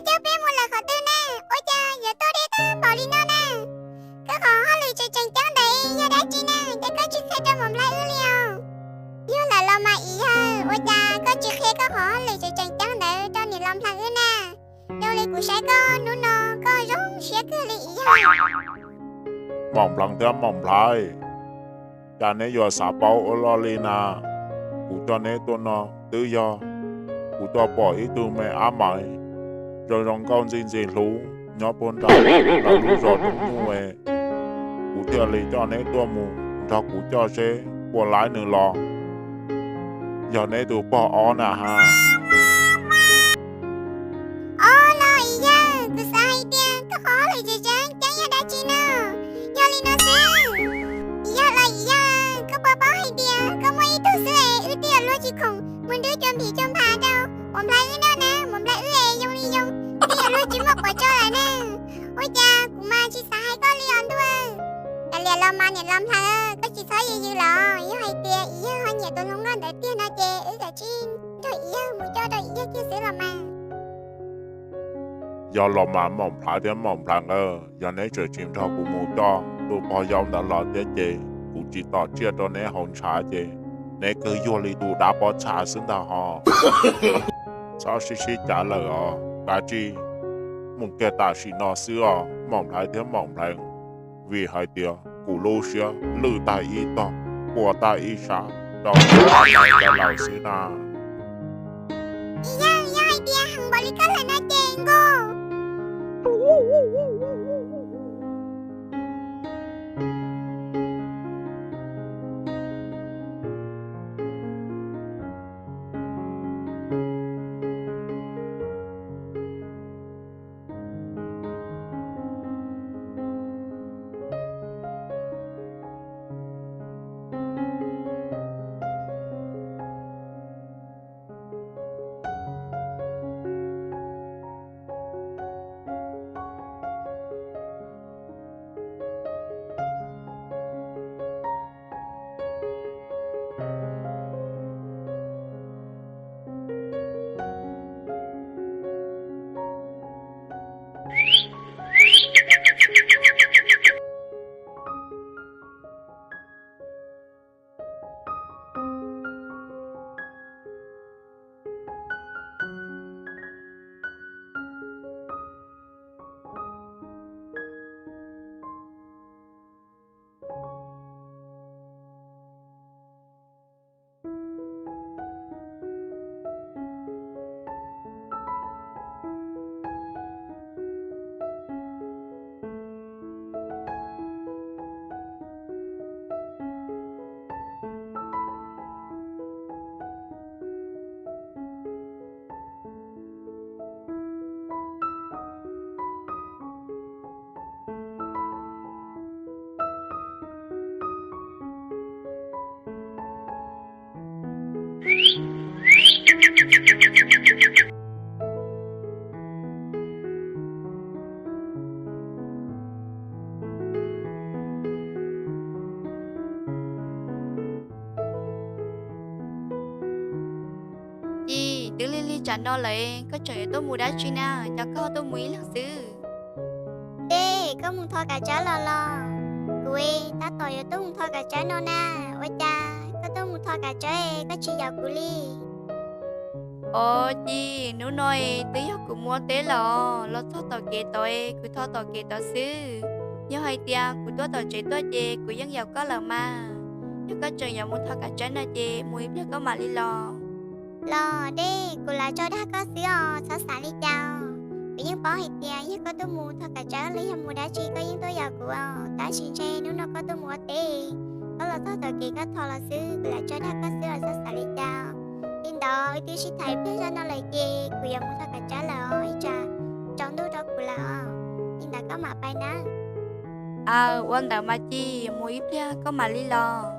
Coj peb mus lawm qhov twg ne? Ua cas yuav tuaj deb tag npaum li no ne? Koj qhov hauj lwm tseem tseem ceeb ntawd yog dab tsi ne, ces koj tsis qhia rau Maum Nplhaib wb li os? Yog lawm los mas ib yawg, ua cas koj tsis qhia koj qhov hauj lwm tseem tseem ceeb ntawd rau niam laus Nplhaib wb na? Zoo li kuv saib koj hnub no koj zoo siab kawg li ib yawg. Maum Nplhaib thiab Maum Nplhaib, cas neb yuav xav paub ua luaj li na? Kuv coj neb tuaj no twb yog kuv tuaj pom ib tug me ab mais zoo zoo nkauj ntxim ntxim hlub nyob puag nram lawv lub zos Roob Nyuj es, kuv thiaj li coj neb tuaj mus nrog kuv coj seb puas laib nws los. Yog neb tus pog ob na ha. Ob los ib yawg, kuv xav hais tias koj qhov hauj lwm tseem tseem ceeb yog dab tsi na? Yog li no xwb, ib yawg los ib yawg, koj puas paub hais tias koj muaj ib tug xwb es wb twb yuav luag tsis khoom mus nrub cua npim cua nphav rau Maum Nplhaib wb noj na, Maum Nplhaib wb es yoo li yoo, twb yuav luag tsis muaj quav tso lawm na. Ua cas kuv mas tsis xav hais koj li os ntuj. Kav liam los mas niam laus Nplhaib, koj tsis txhob yws yws los, yog hais tias ib yawg ho nyiam tus hluas nkauj ntawd tiag no ces wb kav tsij nrog ib yawg mus coj rau ib yawg kiag xwb los mas. Yog los mas Maum Nplhaib thiab Maum Nplhaib nkawd, yog neb tseem tsis nrog kuv mus coj tus pog yau ntawd los thiab ces kuv tsis tom tsiaj rau neb haus ntshav ces neb kawg yuag li tus dab pob txha xwb ntag hos. Txhob sib sib cav lawm os, kav tsij mus kiag tam sim no xwb os Maum Nplhaib thiab Maum Nplhaib, vim hais tias kuv lub siab lwj tag ib tog, puas tag ib sab rau cov laus xwb na. Ib yawg, yog hais tias heev npaum li koj lawm no ces nkaus. Ci, twb lig lig tsam no lawm, koj tseem yuav tuaj mus dab tsi na, cas koj tuaj mus ib leeg xwb? Dej, koj mus tho kav tsawb los los? Kuv tab tom yuav tuaj mus tho kav tsawb no na. Ua cas koj tuaj mus tho kav tsawb koj tsis yaum kuv li? Os Ci, hnub no twb yog kuv mus ua teb los, los txog tom kev tod kuv tho tom kev tod xwb. Yog hais tias kuv tuaj tom tsev tuaj ces kuv yeej yaum koj lawm mas. Yog koj tseem yuav mus tho kav tsawb no ces mus ib pliag koj mam li los. Los Dej, kuv lam tso dag koj xwb os, txhob xav li cas. Kuv yeej paub hais tias yog koj tuaj mus tho kav tsawb los yog mus dab tsi koj yeej tuaj yaum kuv os, tab sis ntshe hnub no koj tuaj mus ua teb, koj los txog tom kev koj tho los xwb, kuv lam tso dag koj xwb os, txhob xav li cas. Li ntawd wb twb sib tham ib pliag zoj no lawm ces kuv yuav mus tho kav tsawb lawm os, ib tsam tsaus ntuj rau kuv lawm os. Li ntawd koj mam pais nawb. Aw, ua ntawd mas Ci, mus ib pliag koj mam li los.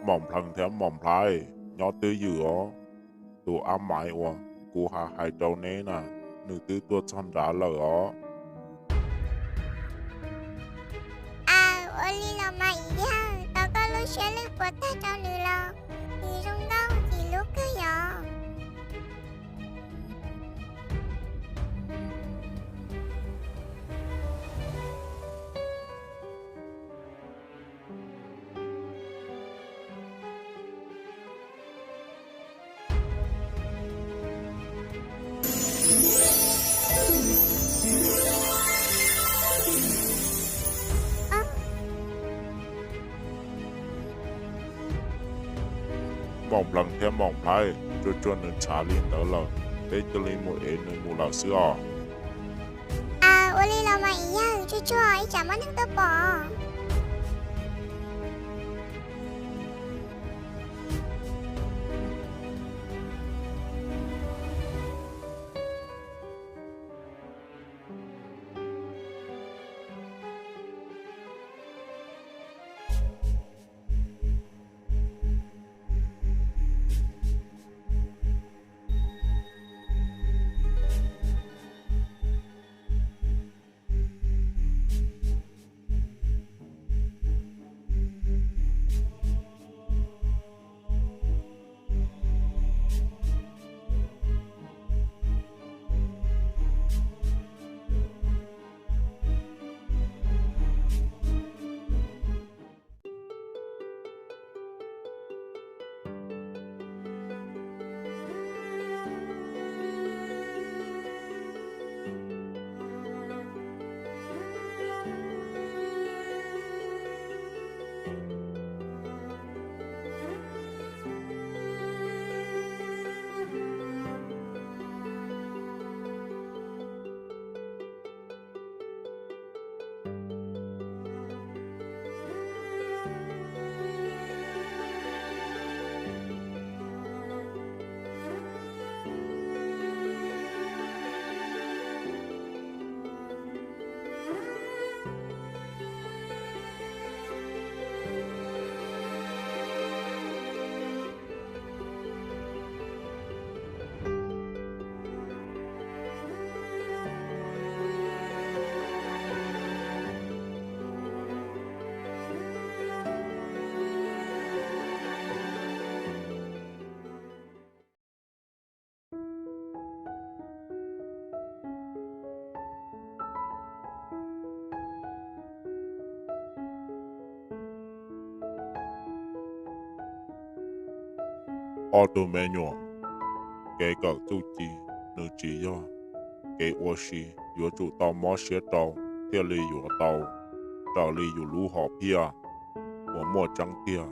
Maum Nplees thiab Maum Nplhaib, nyob twj ywm os. Tus Ab Maiv uas kuv hais hais rau neb na, nws twb tuaj txog nrad lawm os. Aw, ua li los mas Ib Yawg, tau koj lub siab lwj puas tag rau nws los, nws zoo nkauj ntxim hlub kawg yom. Maum Nplees thiab Maum Nplhaib, tsuag tsuag nws ntshav li ntawd lawm, peb cia li mus ev nws mus lawm xwb os. Aw, ua li los mas Ib Yawg, tsuag tsuag ib tsam muaj neeg tuaj pom. Ob tug me nyuam, kev kawm txuj ci nws tsis yog kev ua si, yuav tsum tau mob siab rau thiaj li yuav tau raws li yus lub hom phiaj uas muaj tseeb tiag.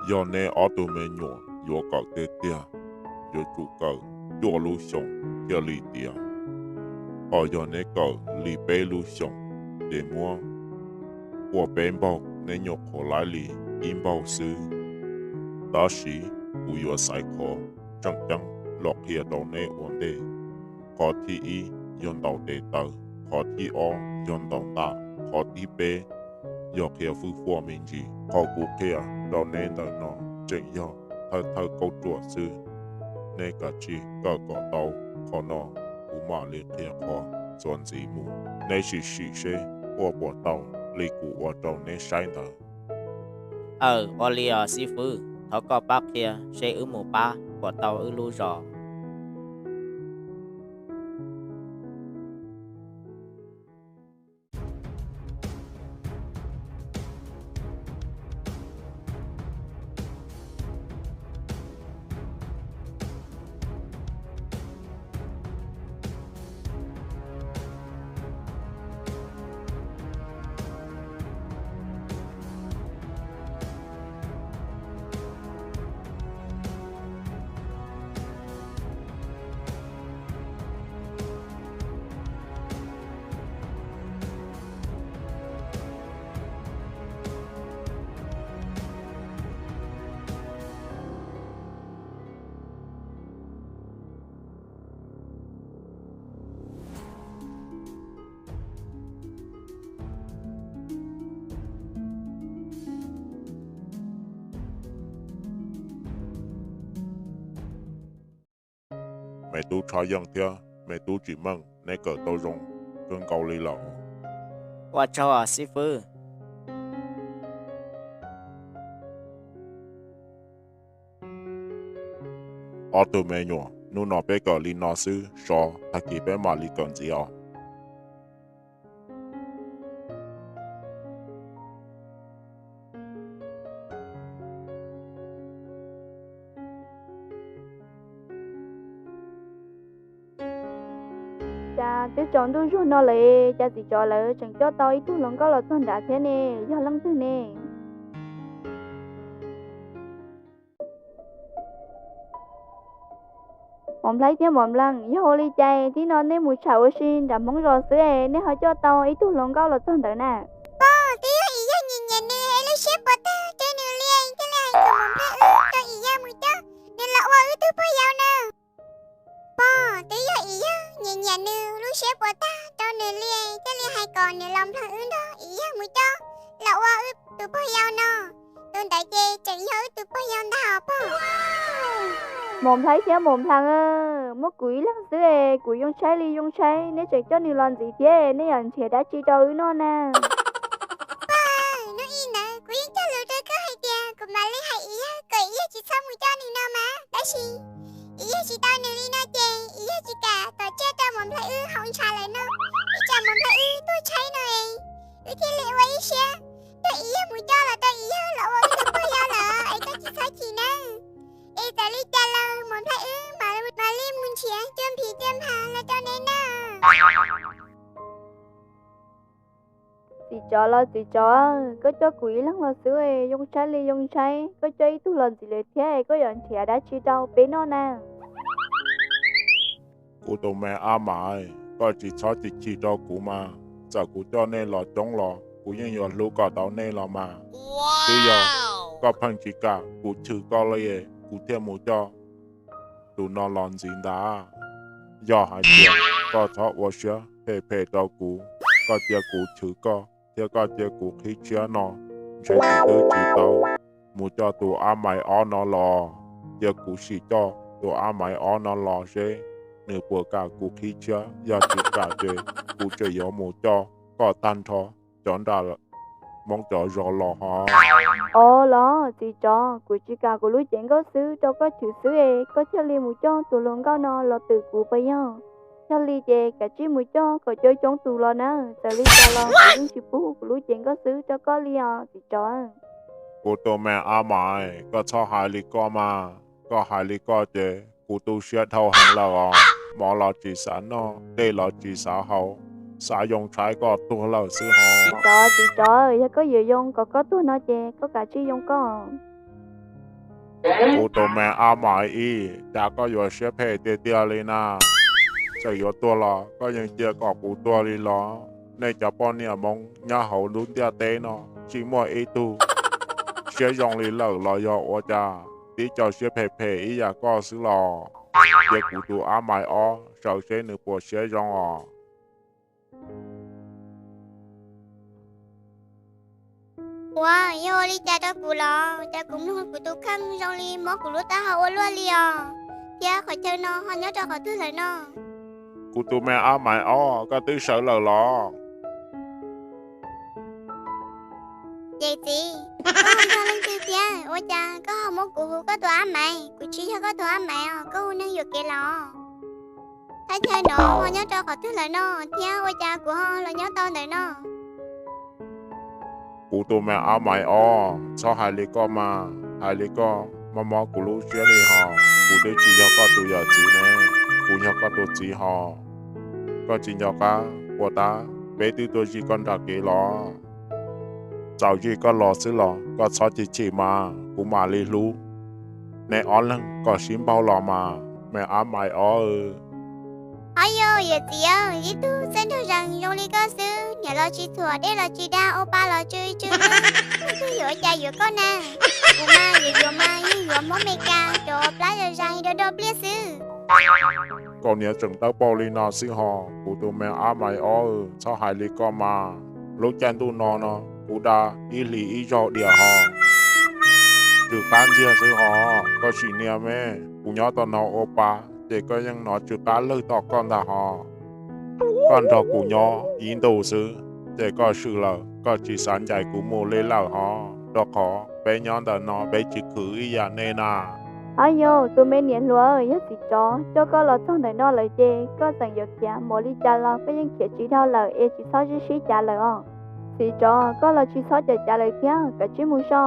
Yog neb ob tug me nyuam yuav kawm tiag tiag, yuav tsum kawm cuaj lub xyoos thiaj li tiav. Ho yog neb kawm li peb lub xyoos, ces muab ua peb npaug neb nyuam qhuav laib li ib npaug xwb. Tab sis kuv yuav xaiv qhov tseem ceeb los qhia rau neb ua ntej. Qhov thib ib yog ntaus tes taw, qhov thib ob yog ntaus ntaj, qhov thib peb yog qhia fwj fuaj me ntsis. Qhov kuv qhia rau neb ntawm no tseem yog thawj thawj kauj ruam xwb. Neb kav tsij kawm kom tau qhov no, kuv mam li qhia qhov txuas ntxiv mus. Neb sim sim seb ua puas tau li kuv ua rau neb saib ntawd. Aw, ua li os xib fwb, thov koj pab qhia seb wb mus pab puas tau wb lub zos. me tub Tshov Yeej thiab me tub Tsim Meej, neb kawm tau zoo kawg nkaus li lawm. Ua tsaug xib fwb. Ob tug me nyuam, hnub no peb kawm li no xwb, sov tag kis peb mam li kawm ntxiv os. Cas twb tsaus ntuj zuag no lawm, cas txiv tsov lawv tseem coj tau ib tug hluas nkauj los txog nrad thiab ne, yog leej twg ne? Mos Nplhaib thiab Mos Nplees, yog ua li cas tib no nej mus tsham ua si nram Hmoob zos xwb es nej ho coj tau ib tug hluas nkauj los txog ntawd na? Pog, twb yog Im Yawg nyiam nyiam nws es lub siab puas tag rau nws li thiaj li hais kom Mos Nplhaib wb rau Im Yawg mus coj nws los ua wb tug pog yau na. Pog, twb yog Im Yawg nyiam nyiam nws, lub siab puas tag rau nws li thiaj li hais kom niam laus Nplhaib wb nrog Im Yawg mus coj los ua wb tus pog yau no. Tus ntawd ces tseem yog wb tus pog yau ntag os pog. Mos Nplhaib thiab Mos Nplees, muab kuv ib leeg xwb es kuv yoo tshaib li yoo tshaib, nej tseem coj nws los ntxiv thiab, nej yuav nrhiav dab tsi rau wb noj na? Pog, hnub ib ntawd kuv yeej cog lus rau koj hais tias kuv mam li hais Im Yawg kom Im Yawg tsis txhob mus coj nws no mas, tab sis Im Yawg tsis tau nws li no ces Im Yawg tsis kam tom tsiaj rau Mos Nplhaib wb haus ntshav lawm no, ib tsam Mos Nplhaib wb tuag tshaib no es wb thiaj li ua ib siab coj Im Yawg mus coj los rau Im Yawg los ua wb tus pog yau lawm es koj tsis txhob chim nawb. Es txawm li cas los Mos Nplhaib wb mam li mus nrhiav cua nphis cua nphas los rau neb na. Txiv tsov los txiv tsov, koj coj kuv ib leeg los xwb es yoo tshaib li yoo tshaib, koj coj ib tug los ntxiv lawm thiab es koj yuav nrhiav dab tsi rau peb noj na? Kuv tus me Ab Maiv, koj tsis txhob chim chim rau kuv mas, txawm kuv coj nej los coob los kuv yeej yuav hlub kom tau nej los mas. Twb yog koj pheej tsis kam kuv chwv koj li es kuv thiaj mus coj tus no los ntxiv ntag. Yog hais tias koj txhob ua siab phem phem rau kuv, koj cia kuv chwv koj thiab koj cia kuv qhib tshiab no, ntshe kuv twb tsis tau mus coj tus Ab Maiv ob no los. Cia kuv sim coj tus Ab Maiv ob no los seb nws puas kam kuv qhib tshiab, yog tsis kam ces kuv tseem yuav mus coj koj tag nrho cov nram Hmoob cov zos los hos. Os los txiv tsov, kuv tsis kam kuv lub cev nkauj xwb rau koj chwv xwb es koj thiaj li mus coj tus hluas nkauj no los twm kuv puas yog? Yog li ces kav tsij mus coj kom coob coob tus los na, txawm li cas los kuv yeej tsis pub kuv lub cev nkauj xwb rau koj li os txiv tsov. Kuv tus me Ab Maiv, koj txhob hais li koj mas, koj hais li koj ces kuv tu siab dhau heev lawm os. Mov los tsis xav noj, dej los tsis xav haus, xav yoo tshaib koj tuag lawm xwb hos. Txiv tsov, txiv tsov, yog koj yuav yoo kom koj tuag no ces koj kav tsij yoo koj. Kuv tus me Ab Maiv ib, cas koj yuav siab phem tiag tiag li na? Txawm yuav tuag los koj yeej cia kom kuv tuag li los? Nej cov poj niam Hmoob nyob hauv lub ntiaj teb no tsis muaj ib tug siab zoo li lawm los yog ua cas? Tib co siab phem phem ib yam koj xwb los. Cia kuv tus Ab Maiv ob sawv seb nws puas siab zoo os. Ua, yog ua li cas rau kuv los? Cas kuv mloog kuv tus kheej zoo li mob kuv lub taub hau ua luaj li os, thiab qhov chaw no ho nyob rau qhov twg lawm no? Kuv tus me Ab Maiv ob, koj twb sawv lawm los? Yawm txiv, koj ho yog leej twg thiab? Ua cas koj ho muab kuv hu koj tus Ab Maiv? Kuv tsis yog koj tus Ab Maiv os, koj hu neeg yuam kev los? Thaj chaw no ho nyob rau qhov twg lawm no, thiab ua cas kuv ho los nyob tau ntawm no? Kuv tus me Ab Maiv ob, txhob hais li koj mas, hais li koj mob mob kuv lub siab li hos. Kuv twb tsis yog koj tus yawm txiv ne, kuv yog koj tus txiv hos. Koj tsis nco qab puas tab peb twb tuaj zij koj nram kev los? Txawm zij koj los xwb los koj txhob chim chim mas, kuv mam li hlub neb ob leeg kom sib npaug los mas, me Ab Maiv ob. Ob, yawm txiv, ib tug txawj nraug zees zoo li koj xwb, niam los tsis txhuam, dej los tsis dag, ua pa los tsw tsw, leej twg yuav cas yuav koj na? Kuv mas yuav yuav mas yeej yuav Hmoob Meskas cov plab zais zais do do pliaj xwb. Koj niam tseem tawb paug li no xwb hos, kuv tus me Ab Maiv ob, txhob hais li koj mas. Lub caij ntuj no no kuv da ib hlis ib zaug diam hos. Tsw qab ntxiag xwb hos, koj sim nias me, kuv nyob tau no ua pa ces koj yeej hnov tsw qab lwg tom koj ntag hos. Koj nrog kuv nyob ib ntus xwb ces koj swm lawm, koj tsis xav ncaim kuv mus li lawm hos, rau qhov peb nyob ntawm no peb tsis khwv ib yam nej na. Ab yos, tus me niam hluas, yog txiv tsov coj koj los txog ntawm no lawm ces koj txawm yuav khiav mus li cas los koj yeej khiav tsis dhau lawm es tsis txhob sib sib cav lawm os. Txiv tsov, koj los tsis txhob cav cav lawm thiab, kav tsij mus so.